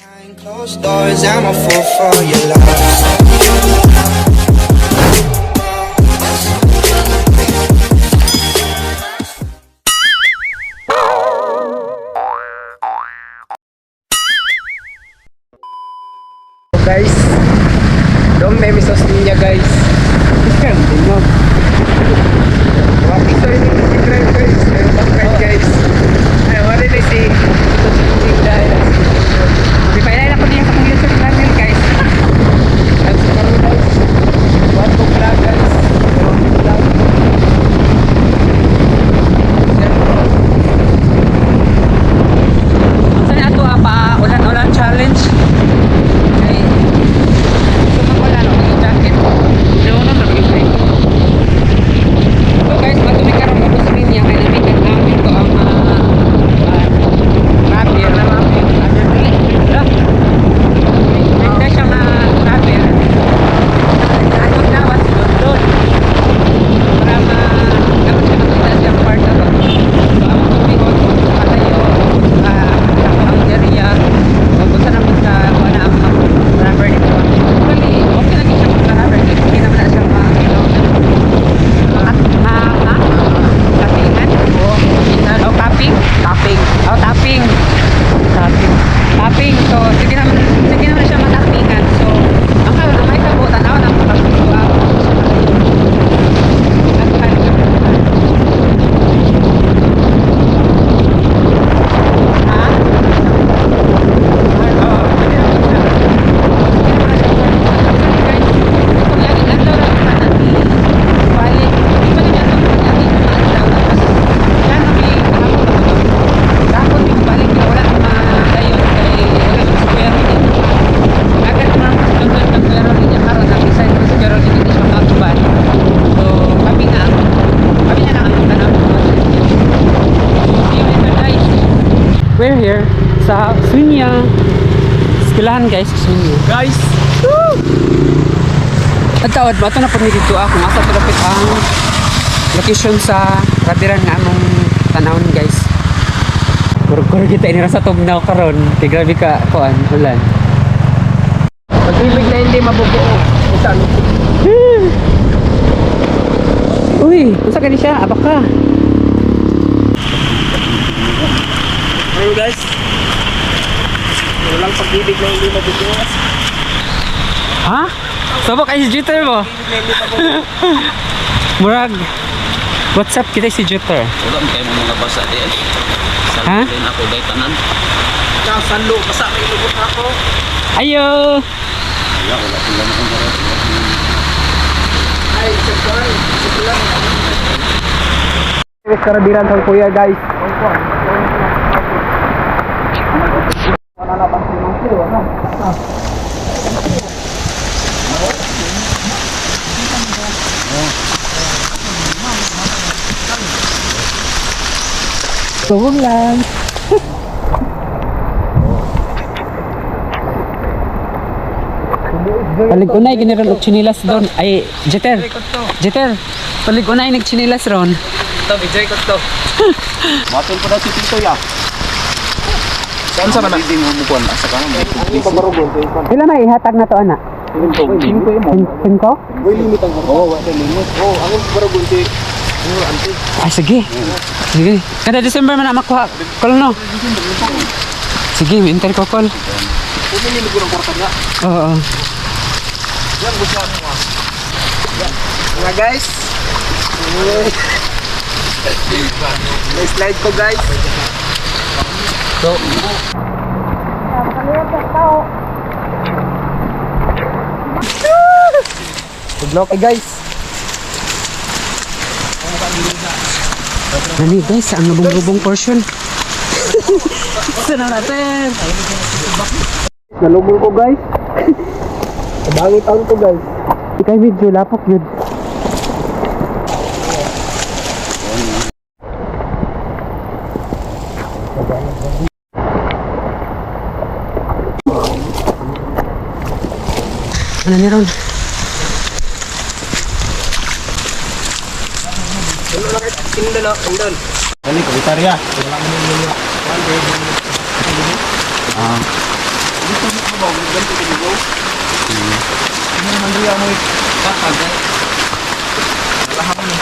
Behind closed doors, I'm a fool for your love. Guys, dong may misos niya guys. Iskan din mo. Wapi so ini subscribe guys. Subscribe guys. Ay, wala na si di pa ilan ako niya sa YouTube channel guys. Subscribe guys. What to vlog guys. Saan ato apa ulan-ulan challenge? We're here sa Sunya Eskwelahan guys, Sunya guys. At tawad ba ito na po dito ako asa ito lapit ang location sa Rabiran nga among tanawon guys. Kurog kita ini rasa tugnaw karon kay grabe ka kuan ulan. Pag-ibig na hindi mabubuo usan. Uy, unsa kani siya? Abaka. Ayun guys, walang pag-ibig na hindi mabubukas. Ha? Sabak ay si Jeter mo? Murag, what's up kita si Jeter? Wala mo kayo mga basa di eh. Ha? Salin ako day tanan. Sanlo, basa may ilubot ako. Ayo! Wala sila na kung garo. Ay, sabay, sabay. Karabiran sa kuya guys. Tunggu lang. Palig unay giniron og chinilas doon. Ay, Jeter. Jeter. Palig unay nag chinilas ron. Ito, bijay ko to. Matol ko na si Tito ya. Saan sa man? Hindi mo mukuan. Asa ka na mo. Ilan na ihatag na to anak? 5? Oo, wala limit. Oo, ang baragon si Ay, sige. Sige. Kada December man na makuha. Call no. Sige, minter ko call. Pumili ko ng kwarta niya. Oo. Yan, gusto mo. Mga guys. May slide ko guys. So. Tudlok guys. Nani guys, ang lubong-lubong portion. Sana natin. Nalubong ko guys. Kabangit taon ko guys. Ikay video, lapok yun. Ano ni Ron? Indol. Kali ko gitarya. Ah. Dito ba, ganito ko dito. Hindi naman rin mo kakag. Lahat mo.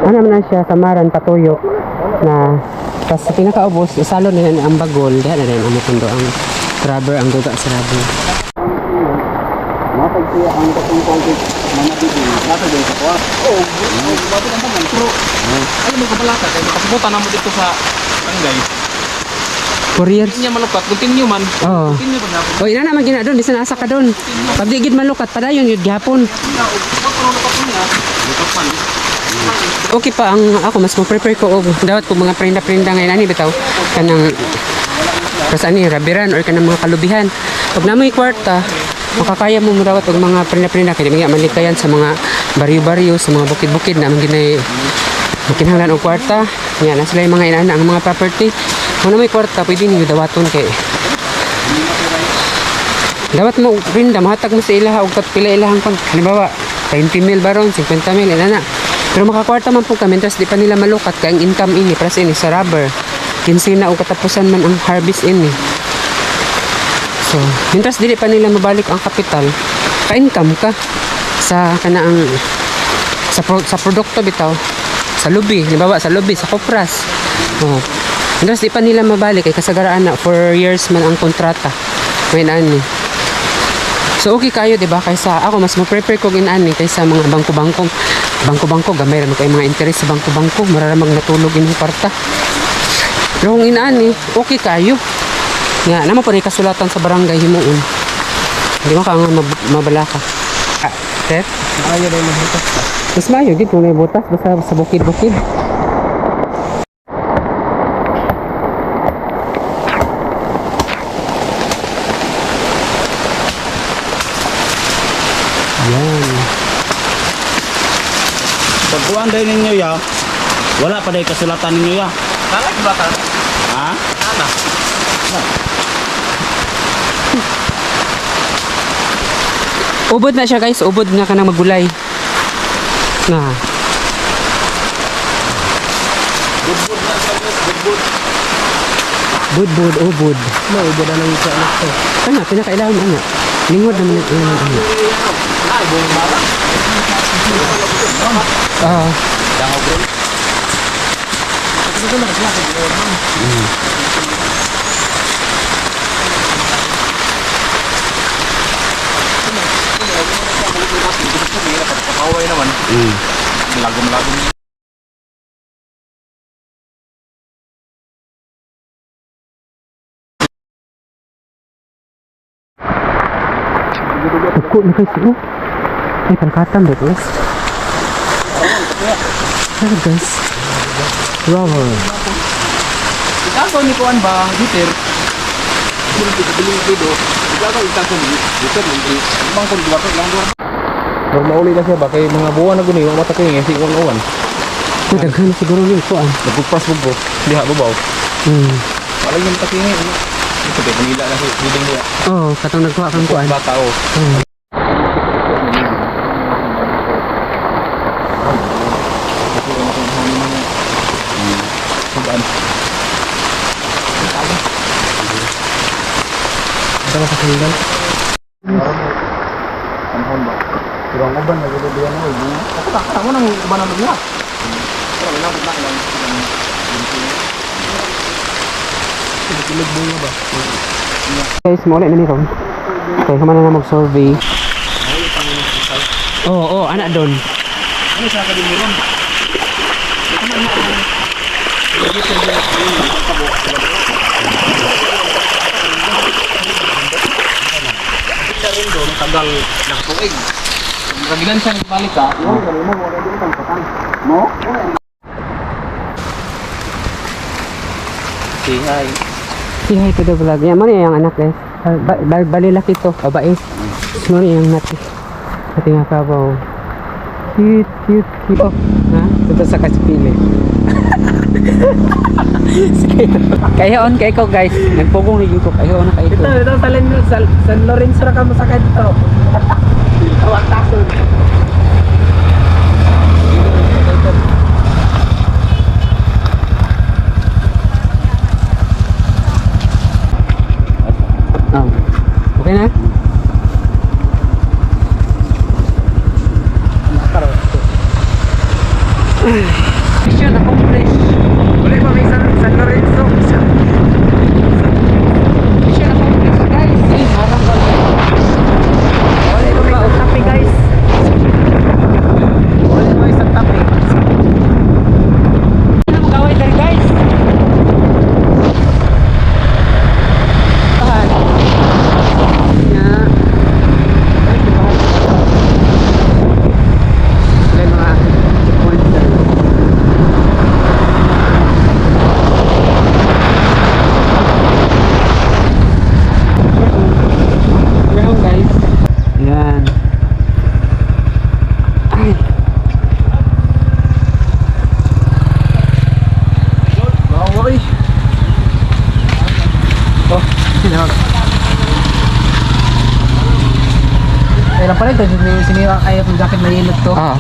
Ano naman siya, samaran, patuyo na tapos sa pinakaubos, isalo nila ang bagol, diyan na rin ang mutundo ang rubber, ang duga sa rubber. Napagsiya ang katong concrete mga bibi. Nasa din sa kuha. Oo, mabot ang taman. Pero, alam mo kabalaka, kaya nakasimutan na mo dito sa tanggay. 4 years. Hindi niya malukat, continue man. Oo. Continue pa na. O ina naman gina doon, di sa nasa ka doon. Pag di gid malukat, padayon yun gihapon. Huwag pa lukat mo niya. Lukat man. Okay pa ang ako mas mo-prepare ko og dawat ko mga prenda-prenda ngayon ani bitaw kanang kasi ani rabiran or kanang mga kalubihan. Pag namoy kwarta, makakaya mo dawat og mga prenda-prenda kay mga malikayan sa mga baryo-baryo, sa mga bukid-bukid na ginay makinahanglan og kwarta. Nya na sila yung mga inana ang mga property. Kung namoy kwarta, pwede niyo dawaton kay dawat mo prenda mahatag mo sa ilaha og pila ilahang pag halimbawa 20 mil baron 50 mil inana. Pero makakwarta man po kami, tapos di pa nila malukat kaya ang income ini, para sa ini, sa rubber. 15 na o katapusan man ang harvest ini. So, mintas dili pa nila mabalik ang kapital, ka-income ka sa kanaang sa produkto bitaw, sa lubi, halimbawa sa lubi, sa kopras. Oh. Mintas di pa nila mabalik, kay kasagaraan na 4 years man ang kontrata. Ngayon ani. So okay kayo, di ba? Kaysa ako mas mo-prepare ko ginani kaysa mga bangko-bangko gamay ra kay mga interest sa bangko-bangko, mararamag natulog in kwarta. Pero kung inaani, okay kayo. Nga naman po rin kasulatan sa barangay himuon. Hindi mo ka nga mabalaka. Sir? Ayaw na yung mabutas ka. Mas mayo, di po may butas basta sa bukid-bukid. Yan. Pagkuhan dahil ninyo ya, wala pa dahil kasulatan ninyo ya. Sana sulatan. Ha? Sana. Ubod na siya guys, ubod nga ka na magulay. Na. Budbud, ubod. No, iba na lang sa anak ko. Kana, pinakailangan ano. Lingod naman yung ano. Ay, buong mara. Ah, Dangaw bro. Ito na kasi Pakaway naman. Malagom-lagom. Pagko na guys, oh. Ay, pangkatan ba guys? Ano guys? Rubber. Ikaw ni Kuan ba, Dieter? Biling dito. Ikaw itaso ni Dieter ni. Mang kun dua lang dua. Normal na siya ba kay mga buwan na guni yung mata ko yung si Kuan Owan. Daghan na siguro nito ah. Nagpupras bugbo. Diha babaw. Wala yung takingi. Ito ba Manila na si Duding niya. Oh, katong nagkuha kang kuan. Bata o. Sabaan. Ito ka pakinggan. Anhon ba? Kurang uban na gado diyan o. Ako ta mo nang uban na niya. Pero wala ko lang lang. Tulog mo ba? Guys, muli na ni Ron. Okay, kumana na mag-survey. Oo, anak doon. Ano sa kadin mo ron? Tagal ng tuig. Kabilan siyang balik ka. Yung gano'n mo, wala din itong patang. Mo? Say hi. Say hi to the vlog. Yan, muna yung anak guys. Balilaki to. Babae. Muna yung natin. Pati nga kabaw. Cute, cute, cute. Oh, ha? Ito sa kaspili. Kayoon kay ko guys. Nagpugong ligin ko. Kayoon na kayo. Ito San Lorenzo ra ka masakay dito. Awak tasun. Oh. Okay na? Mission accomplished. Wala pa may San Lorenzo. Mission accomplished guys. Harang ka. Wala pa may San Tapi guys. Wala pa may San Tapi. Ano magaway dari guys? Tahan. Nya. Ay, dibahan. Wala mga points dari. Meron guys. Yan. Ay. Bawoy. Oh, sinawag. Kailan pala ito, siniwa kayo kung jacket na yellow to. Ah.